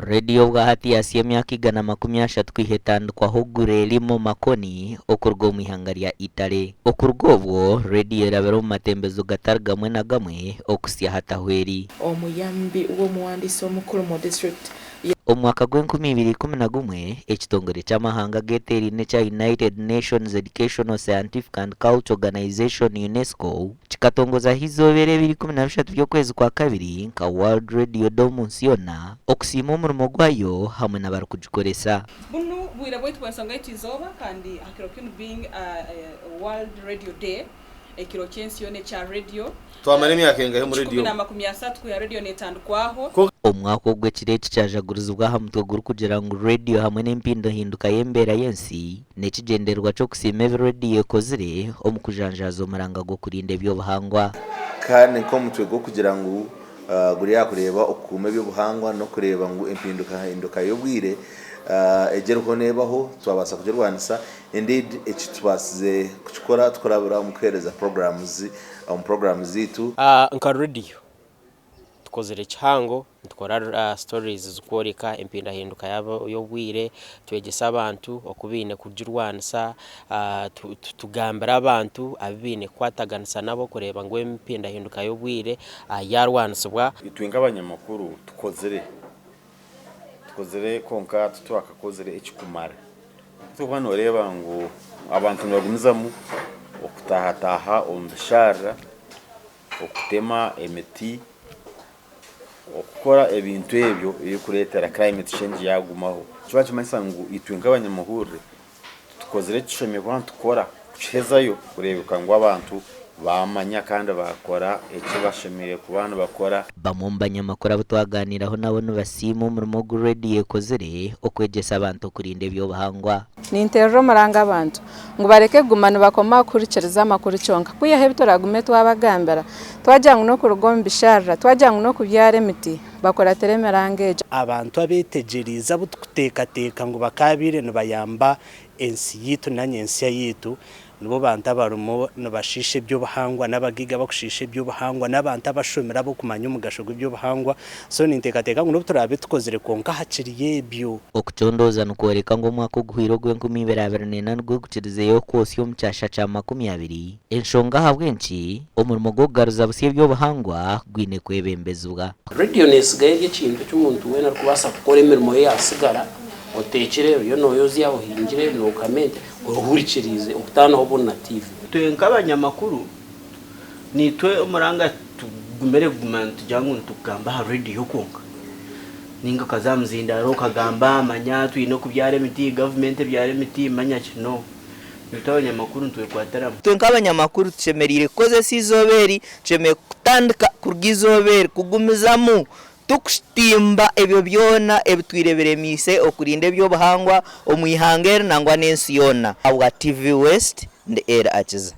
Rediyo obwahati yahitsya emyaka 130 kwiha etandikwaho Guglielmo Marconi okuruga omu ihanga rya Italy. Okuruga obwo, rediyo erabire omu matembezo gatari gamwe na gamwe okuhitsya hati ahu eri. Omuyambi w'omuwandiisi omukuru mu disiturikiti ya. Omu mwaka gw'enkumi ibiri ikumi na gumwe, ekitongore ky'amahanga ageteeraine ekya United Nations Educational, Scientific and Cultural Organization, UNESCO, Kikatongozaho eizooba eri ebiro 13 by'okwezi kwa kabiri nka World Radio Day omu nsi yoona okusiima omurimo gwayo hamwe n'abarikugikoresa. Bunu bwire bwaitu bw'ensonga yaitu izooba kandi ha kiro kinu being World Radio Day, ekiro ky'ensi yoona ekya radio. Twamara emyaka engahi omu Kikumi rediyo? na 30 kwiha radio netandikwaho. Omwaka ogu ekiro eki kyajagurizibwa aha mutwe gurikugira ngu Rediyo hamwe n'empindahinduka y'embeera y'ensi. N'ekigyendererwa ky'okusiima ebi rediyo ekozire omu kujanjaaza omuranga gw'okurinda eby'obuhangwa. Kandi nk'omutwe gw'okugira ngu guri aha kureeba okukuuma eby'obuhangwa n'okureeba ngu empindukahinduka y'obwire egi eriho neebaho twabaasa kugirwanisa. Indeed eki tubaasize kukikora tukurabira omu kuheereza programs omu programs zaitu. Nka rediyo tukozire kihango nitukora stories zikworeka empindahinduka y'obwire, twegyesa abantu oku baine kugirwanisa, tugambira abantu abu baine kukwataganisa nabo kureeba ngu empindahinduka y'obwire yaarwanisibwa. Itwe nk'abanyamakuru tukozire, tukozire kwonka titwakakozire ekikumara. Ahabw'okuba nooreeba ngu abantu nibagumizamu okutaahataaha omu bisharara. Okutema emiti, okukora ebintu ebyo ebirikureetera climate change yaagumaho, nikiba nikimanyisa ngu itwe nk'abanyamahurire tukozire eki tushemereire kuba nitukora kukihezayo kureebeka ngu abantu baamanya kandi baakora eki bashemereire kuba nibakora. Bamwe omu banyamakuru abu twagaaniiraho nabo nibasiima omurimo ogu rediyo ekozire okwegyesa abantu okurinda eby'obuhangwa. Ninteerera omuranga abantu ngu bareke kuguma nibakoma aha kuhurikiriza amakuru kyonka. Kwihaho ebi turagume twabagambira, twagira ngu n'okuruga omu bisharira, twagira ngu n'okubyara emiti, bakuratire emiranga egyo. Abantu abetegyereize abu tukuteekateeka ngu bakaabaire nibayamba ensi yaitu na nyentsya yaitu Nibo bantu abarimu nibashiisha eby'obuhangwa, n'abagaiga abakushiisha eby'obuhangwa, n'abantu abashomire ab'okumanya omugasho gw'eby'obuhangwa. So ninteekateeka ngu n'obu turaabe tukozire kwonka hakiriyo ebyo. Okucondooza nikworeka ngu omwaka oguhweire ogw'enkumi ibiri 24 nigwo gukirizeyo kwotsya omu kyasha kya 20. Enshonga ahabw'enki omurimo gw'okugaruza busya eby'obuhangwa gwine kwebembezibwa. Rediyo neetsigayo eri ekintu eki omuntu weena arikubaasa kukora emirimo ye yaasigara oteekire, oriyo nooyozya, ohingire, nookama ente, Ohurikiriize okutaanaho obundi na tiivi. Itwe nk'abanyamakuru, niitwe omuranga tugumire kuguma nitugira ngu nitugamba aha rediyo kwonka. Ninga okaza aha muzindaaro okagamba manya twine okubyara emiti, gavumenti ebyare emiti manya ki, no. Itwe abanyamakuru nitwekwatiramu. Itwe nk'abanyamakuru tushemereire kukozesa eizooba eri, tushemereire kutandika kuruga eizooba eri kugumizamu Tukutimba ebyo byona ebitwire biremiise okurinda eby'obuhangwa omu ihanga eri nangwa n'ensi yoona. Ahabwa TV West, ndi Elly Akiza.